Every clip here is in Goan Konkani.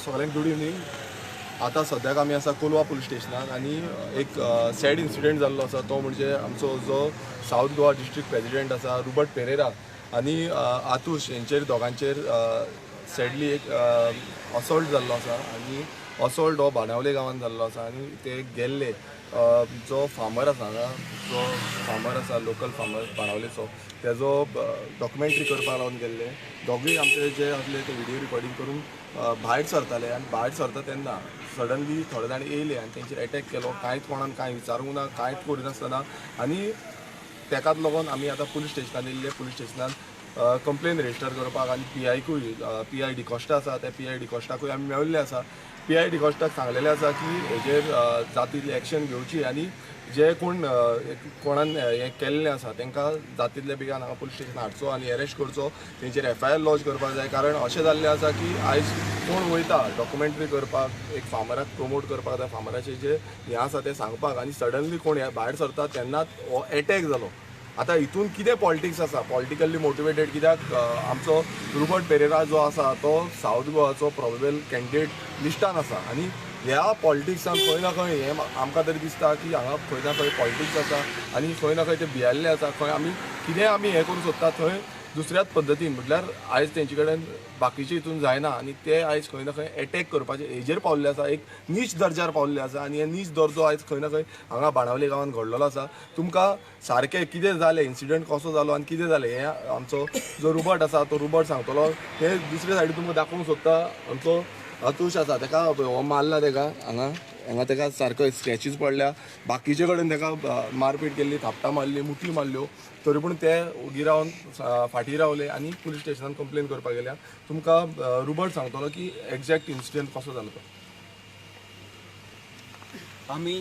सगळ्यांक गुड इवनींग. आतां सद्याक आमी आसा कोलवा पुलीस स्टेशनान आनी एक सॅड इन्सिडंट जाल्लो आसा, तो म्हणजे आमचो जो सावथ गोवा डिस्ट्रिक्ट प्रेजिडेंट आसा रुबर्ट पेरेरा आनी आतूश हेंचेर दोगांचेर सॅडली एक असॉल्ट जाल्लो आसा आनी असॉल्ट हो बाणावले गांवांत जाल्लो आसा आनी ते गेल्ले जो फार्मर आसा हांगा, जो फार्मर आसा लोकल फार्मर बाणावलेचो, तेजो डॉक्युमेंट्री करपाक लागून गेल्ले. दोगूय आमचे जे आसले ते व्हिडियो रिकॉर्डिंग करून भायर सरताले आनी भायर सरता तेन्ना सडनली थोडे जाण येयले आनी तेंचेर एटॅक केलो. कांयच कोणाक कांय विचारूंक ना, कांयच करिनासतना आनी तेकाच लागून आमी आतां पुलीस स्टेशनान येयल्ले. पुलीस स्टेशनान कंप्लेन रजिस्टर करपाक आनी पी आयकूय, पी I D'Costa आसा त्या पी I डिकॉस्टाकूय आमी मेळिल्ले आसा. पी I डिकॉस्टाक सांगलेलें आसा की हेजेर जातीतली एक्शन घेवची आनी जे कोण कोणान हें केल्लें आसा तांकां जातीतल्या बेगान हांगा पुलीस स्टेशनार हाडचो आनी एरेस्ट करचो, तेंचेर एफ I R lodge करपाक जाय. कारण अशें जाल्लें आसा की आयज कोण वयता डॉक्युमेंट्री करपाक, एक फार्मराक प्रमोट करपाक जाय, फार्मराचें जें हें आसा तें सांगपाक, आनी सडनली कोण भायर सरता तेन्नाच हो एटॅक जालो. आतां हितून कितें पॉलिटिक्स आसा, पॉलिटिकली मोटिवेटेड, कित्याक आमचो रुबर्ट पेरेरा जो आसा तो सावथ गोवाचो प्रोबेबल कॅन्डिडेट लिस्टान आसा आनी ह्या पॉलिटिक्सान खंय ना खंय हें आमकां तरी दिसता की हांगा खंय ना खंय पॉलिटिक्स आसा आनी खंय ना खंय ते भियेल्ले आसा. खंय आमी कितें आमी हें करूंक सोदता थंय दुसऱ्याच पद्दतीन, म्हटल्यार आयज तेंचे कडेन बाकीचे हितून जायना आनी ते आयज खंय ना खंय एटॅक करपाचे हेजेर पावल्ले आसा, एक नीच दर्जार पावल्ले आसा आनी हे नीच दर्जो आयज खंय ना खंय हांगा बाणावले गांवांत घडलेलो आसा. तुमकां सारकें कितें जालें, इन्सिडंट कसो जालो आनी कितें जालें हें आमचो जो रुबर्ट आसा तो रुबर्ट सांगतलो. हे दुसरे सायडीन तुमकां दाखोवंक सोदता, आमचो अतूश आसा तेका हो मारला, तेका हांगा हांगा तेका सारको स्क्रॅचीस पडल्या, बाकीचे कडेन तेका मारपीट केल्ली, थापटां मारली, मुठी मारल्यो, तरी पूण ते ओगी रावन फाटीं रावले आनी पुलीस स्टेशनान कंप्लेन करपाक गेल्या. तुमकां रुबर्ट सांगतलो की एग्जॅक्ट इन्सिडंट कसो जालो तो. आमी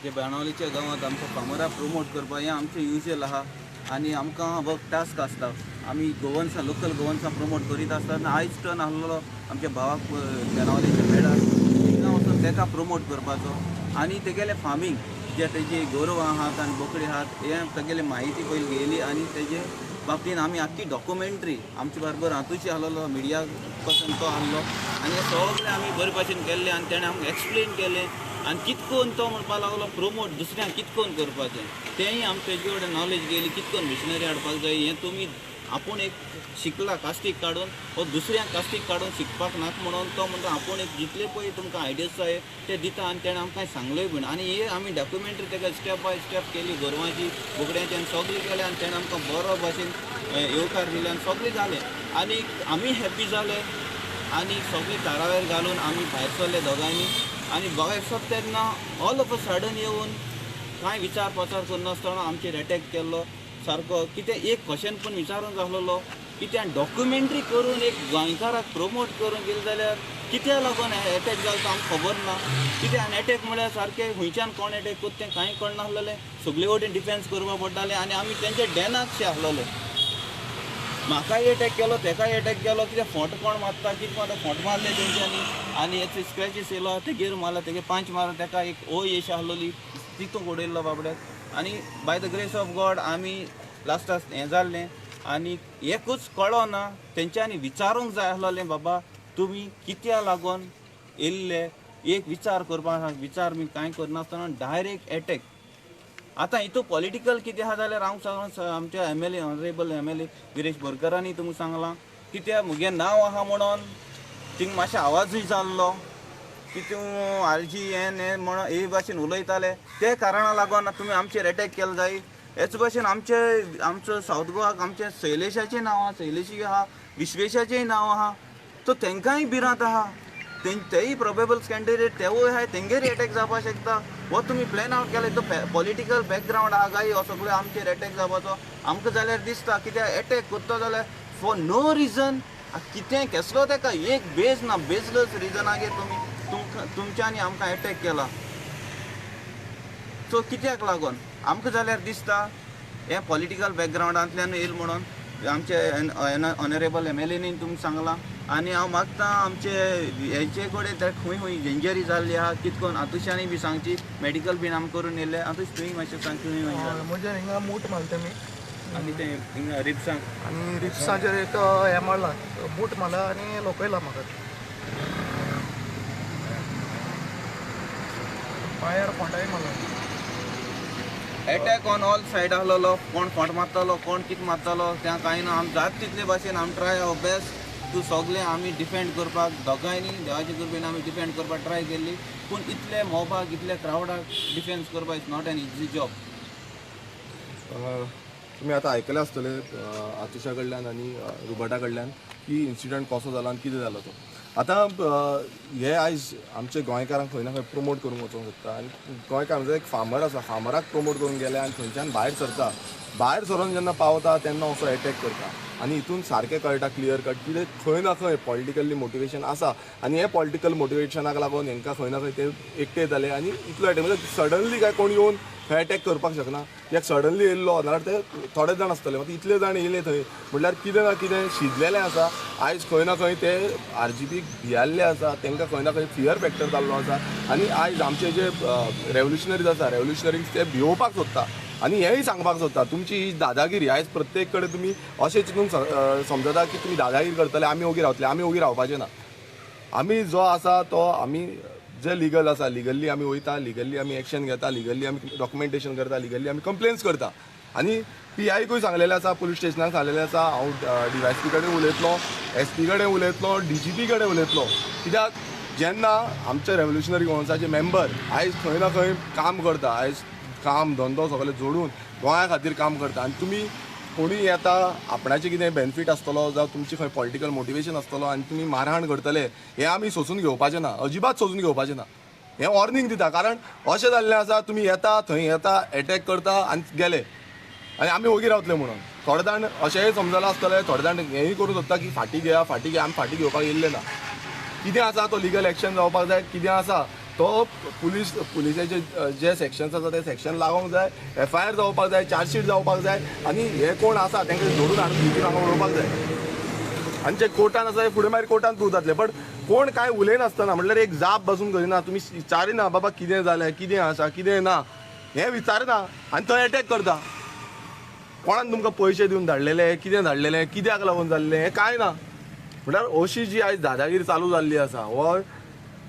जे बाणावलीच्या गांवांत आमच्या फार्मराक प्रमोट करपाक हें आमचें युजल आहा आनी आमकां वर्क टास्क आसता. आमी गोवन्सां, लोकल गोवन्सां प्रमोट करीत आसता. आयज टर्न आहलो आमच्या भावाक बाणावलीच्या मेळार थिंगा वचून तेका प्रमोट करपाचो आनी तेगेलें फार्मींग जे तेजी गोरवां आहात आनी बोकडी आहात हें तेगेली म्हायती पयली घेयली आनी तेजे बाबतीन आमी आख्खी डॉक्युमेंट्री आमचे बरोबर हातूची आहलो, मिडिया पासून तो आहलो आनी हें सगळें आमी बरे भाशेन केल्लें आनी तेणें आमकां एक्सप्लेन केलें आनी कितकोन तो म्हणपाक लागलो प्रमोट दुसऱ्यांक कितकोन करपाचें तेंय आमकां तेजे कडेन नॉलेज गेली, कितकोन मिशनरी हाडपाक जाय हें तुमी आपूण एक शिकला कास्तीक काडून वो दुसऱ्यांक कास्तीक काडून शिकपाक नाका म्हणून तो म्हणटा आपूण एक जितले पळय तुमकां आयडियाज जाय ते दिता आनी तेणें आमकां सांगलें बीन. आनी हे आमी डॉक्युमेंट्री तेका स्टेप बाय स्टेप केली, गोरवांची बोकड्यांची आनी सगळें केलें आनी तेणें आमकां बरो भाशेन येवकार दिले आनी सगळें जालें आनी आमी हॅप्पी जाले आनी सगळें तारावेर घालून आमी भायर सरले दोगांयनी. आनी भायर सरता तेन्ना ऑल ऑफ अ सडन येवन कांय विचार पाचार करनासतना आमचेर एटॅक केल्लो सारको, कितें एक क्वेश्चन पण विचारूंक आहलोलो कित्याक डॉक्युमेंट्री करून एक गोंयकाराक प्रमोट करूंक गेले जाल्यार कित्याक लागून एटॅक जालो तो आमकां खबर ना. कित्याक एटॅक म्हळ्यार सारकें खंयच्यान कोण एटॅक करता तें कांय कळनासलें, सगळे वटेन डिफेन्स करपाक पडटालें आनी आमी तेंच्या डेनाकशे आहलोले. म्हाकाय एटॅक केलो, तेकाय एटॅक केलो, कित्याक फोंट कोण मारता कितें मारता, फोंट मारले तेंच्यांनी आनी हेचे स्क्रॅचीस येयलो, तेगेर मारला, तेगे पंच मारून तेका एक ओ येश आहलोली तितूंक उडयल्लो बाबड्याक. आनी by the grace of God आमी लास्टाक हें जाल्लें आनी एकूच कळो ना तेंच्यांनी विचारूंक जाय आहलोलें, बाबा तुमी कित्याक लागून येयल्ले, एक विचार करपाक, विचार बी कांय करनासतना डायरेक्ट एटॅक. आतां हितून पॉलिटिकल कितें आहा जाल्यार हांव सांगून आमच्या M L A honourable M L A Viresh बोरकरांनी तुमकां सांगलां कित्याक मुगे नांव आहा म्हणून थिंग मातशें आवाजूय जाल्लो की तूं आर जी एन हें म्हणून हे भाशेन उलयताले, ते कारणा लागून तुमी आमचेर एटॅक केलो जाय. हेच भाशेन आमचे आमचो सावथ गोवाक आमचे शैलेशाचें नांव आहा, शैलेशी आहा, विश्वेशाचेंय नांव आहा, सो तेंकांय भिरांत आहा, तेय प्रोबेबल कॅन्डिडेट तेवूय आहाय, तेंगेर एटॅक जावपाक शकता. हो तुमी प्लॅन आवट केले तो पॉलिटिकल बॅकग्रावंड आहा काय हो सगळो आमचेर एटॅक जावपाचो आमकां जाल्यार दिसता. कित्याक एटॅक करता जाल्यार फॉर नो रिजन कितें केसलो तेका एक बेज ना, बेजलस रिजनागेर तुमी तुमकां तुमच्यांनी आमकां एटॅक केला. सो कित्याक लागून आमकां जाल्यार दिसता हें पॉलिटिकल बॅकग्रावंडांतल्यान येयल म्हणून आमचे ऑनरेबल MLA तुमकां सांगलां. आनी हांव मागता आमचे हेचे कडेन ते खंय खंय इंजरी जाल्ली आहा कितकोन आतुशांनी बी सांगची मेडिकल बीन आमी करून येयले. आतूश तुवें मातशें सांग खंय खंय म्हजे हिंगा मूठ मारले तेमी आनी ते हिंगा रिप्सांक आनी रिप्सांचेर एक हें मारला बूट मारला आनी लोकयला म्हाका पांयार फोंडाय मारला. एटॅक ऑन ऑल सायड आहलोलो, कोण फोंट मारतालो कोण कितें मारतालो त्या कांय ना. आमी जाता तितले भाशेन आमी ट्राय our best two सगळें आमी डिफेंड करपाक दोगांयनी देवाचे कृपेन आमी डिफेंड करपाक ट्राय केल्ली. पूण इतले मोबाक इतले क्रावडाक डिफेंस करपाक it's not an easy job. तुमी आतां आयकलें आसतलें आतुशा कडल्यान आनी रुबर्टा कडल्यान की इन्सिडंट कसो जाला आनी कितें जालो तो. आतां हे आयज आमचे गोंयकारांक खंय ना खंय प्रमोट करूंक वचोंक सोदता आनी गोंयकार म्हणजे एक फार्मर आसा, फार्मराक प्रमोट करूंक गेले आनी थंयच्यान भायर सरता, भायर सरून जेन्ना पावता तेन्ना असो एटॅक करता आनी हितून सारकें कळटा क्लियर कट कितें खंय ना खंय पॉलिटिकली मोटिवेशन आसा आनी हे पॉलिटिकल मोटिवेशनाक लागून हेंकां खंय ना खंय ते एकटे जाले आनी इतलो एटॅक म्हणजे सडनली काय कोण येवन थंय एटॅक करपाक शकना. कित्याक सडनली येयल्लो नाल्यार ते थोडे जाण आसतले, मात इतले जाण येयले थंय म्हणल्यार कितें ना कितें शिजलेलें आसा. आयज खंय ना खंय ते RGPक भियाल्ले आसा, तांकां खंय ना खंय फियर फॅक्टर जाल्लो आसा आनी आयज आमचे जे रेवोल्युशनरीज आसा, रेवोल्युशनरीज ते भियोवपाक सोदता आनी हेंय सांगपाक सोदता तुमची ही दादागिरी आयज प्रत्येक कडेन तुमी अशें चिंतून समजता की तुमी दादागिरी करतले आमी ओगी रावतले. आमी ओगी रावपाचें ना. आमी जो आसा तो आमी जे लिगल आसा लिगल्ली आमी वयता, लिगल्ली आमी एक्शन घेता, लिगल्ली आमी डॉक्युमेंटेशन करता, लिगल्ली आमी कंप्लेन्स करता. आनी PI कूय सांगलेलें आसा, पुलीस स्टेशनाक सांगलेलें आसा, हांव DYSP कडेन उलयतलो, SP कडेन उलयतलो, DGP कडेन उलयतलो. कित्याक जेन्ना आमचे रेवोल्युशनरी गोवन्साचे मेंबर आयज खंय ना खंय काम करता, आयज काम धंदो सगळें जोडून गोंया खातीर काम करता आनी तुमी कोणूय येता आपणाचें कितें बेनिफीट आसतलो जावं तुमची खंय पॉलिटिकल मोटिवेशन आसतलो आनी तुमी मारहाण करतले हें आमी सोसून घेवपाचें ना, अजिबात सोसून घेवपाचें ना. हें वॉर्निंग दिता कारण अशें जाल्लें आसा तुमी येता थंय येता एटॅक करता आनी गेले आनी आमी ओगी रावतले म्हणून. थोडे जाण अशेंय समजलां आसतलें, थोडे जाण हेंय करूंक सोदता की फाटीं घेया फाटीं घेया, आमी फाटीं घेवपाक येयल्ले ना. कितें आसा तो लिगल एक्शन जावपाक जाय, कितें आसा तो पुलिसाचे जे सेक्शन्स आसा ते सेक्शन लागोंक जाय, FIR जावपाक जाय, चार्जशीट जावपाक जाय आनी हे कोण आसा तांकां धरून हाडून भितर हांगा उडोवपाक जाय. आनी जे कोर्टान आसा ते फुडें मागीर कोर्टान प्रूव जातले. बट कोण कांय उलयनासतना म्हणल्यार एक जाप बसून करिना, तुमी विचारिना बाबा कितें जालें, कितें आसा, कितें ना हें विचारिना आनी थंय एटॅक करता. कोणान तुमकां पयशे दिवन धाडलेले, कितें धाडलेले, कित्याक लागून जाल्लें हें कांय ना. म्हणल्यार अशी जी आयज दादागिरी चालू जाल्ली आसा, हो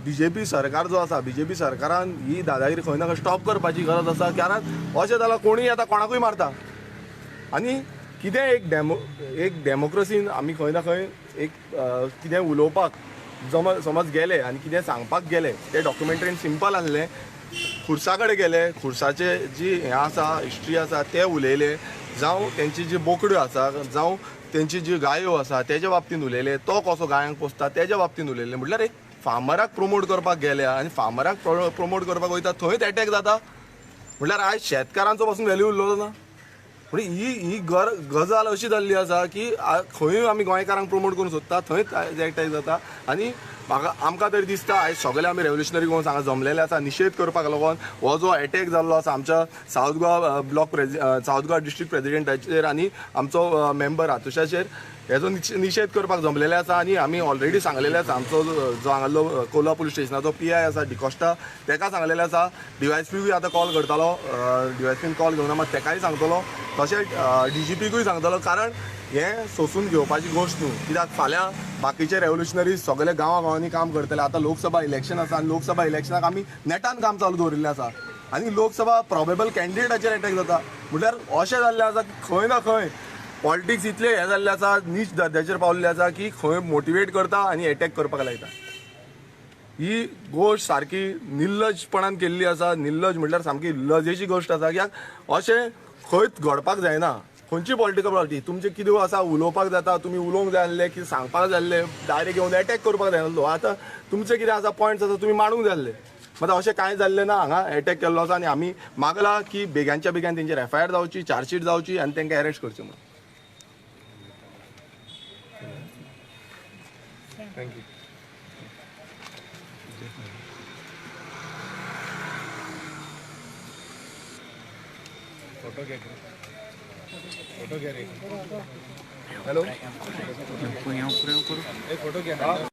BJP सरकार जो आसा, BJP सरकारान ही दादागिरी खंय ना खंय स्टॉप करपाची गरज आसा. कारण अशें जाल्यार कोणूय आतां कोणाकूय मारता आनी कितें एक डेमोक्रेसीन आमी खंय ना खंय एक कितें उलोवपाक समज गेले आनी कितें सांगपाक गेले ते डॉक्युमेंटरीन सिंपल आसलें. खुर्सा कडेन गेले, खुर्साचे जी हें आसा हिस्ट्री आसा ते उलयले, जावं तेंची जी बोकड्यो आसा, जावं तेंची जी गायो आसा तेज्या बाबतीन उलयले, तो कसो गायांक पोसता तेज्या बाबतीन उलयले. म्हटल्यार एक फार्मराक प्रमोट करपाक गेले आनी फार्मराक प्रमोट करपाक वयता थंयच एटॅक जाता. म्हटल्यार आयज शेतकारांचो पासून व्हॅल्यू उरलो ना. म्हणजे ही गजाल अशी जाल्ली आसा की खंयूय आमी गोंयकारांक प्रमोट करूंक सोदता थंयच एटॅक जाता. आनी म्हाका आमकां तरी दिसता आयज सगळे आमी रेवोल्युशनरी गोवन्स हांगा जमलेले आसा निशेध करपाक लागून हो जो एटॅक जाल्लो आसा आमच्या south Goa block south Goa district प्रेजिडेंटाचेर आनी आमचो मेंबर आतुशाचेर हेजो निशेध करपाक जमलेले आसा. आनी आमी ऑलरेडी सांगलेले आसा आमचो जो हांगालो कोला पुलीस स्टेशनाचो PI आसा डिकॉस्टा तेका सांगलेले आसा, DYSPकूय आतां कॉल करतालो, DYSPन कॉल घेवना मात तेकाय सांगतलो, तशेंच DGPकूय सांगतलो. कारण हें सोसून घेवपाची गोश्ट न्हू, कित्याक फाल्यां बाकीचे रेवोल्युशनरीज सगळे गांवा गांवांनी काम करतले. आतां लोकसभा इलेक्शन आसा आनी लोकसभा इलेक्शनाक आमी नेटान काम चालू दवरिल्लें आसा आनी लोकसभा प्रोबेबल कॅन्डिडेटाचेर एटॅक जाता. म्हटल्यार अशें जाल्लें आसा की खंय ना खंय पॉलिटिक्स इतलें हें जाल्लें आसा, नीच दर्जाचेर पावल्लें आसा की खंय मोटिवेट करता आनी एटॅक करपाक लायता. ही गोश्ट सारकी निर्लजपणान केल्ली आसा. निर्लज म्हटल्यार सामकी लजेची गोश्ट आसा, कित्याक अशें खंयच घडपाक जायना. खंयची पॉलिटिकल पार्टी तुमचें कितें आसा उलोवपाक जाता, तुमी उलोवंक जाय आसलें, कितें सांगपाक जाय आसलें, डायरेक्ट येवन एटॅक करपाक जाय आसलो. आतां तुमचें कितें आसा पॉयंट्स आसा तुमी मांडूंक जाय आसले, मात अशें कांय जाल्लें ना. हांगा एटॅक केल्लो आसा आनी आमी मागला की बेग्यांच्या बेग्यान तेंचेर FIR जावची, चार्जशीट जावची आनी तांकां एरेस्ट करचें म्हणून. Thank you. Photo घेतलो. हॅलो.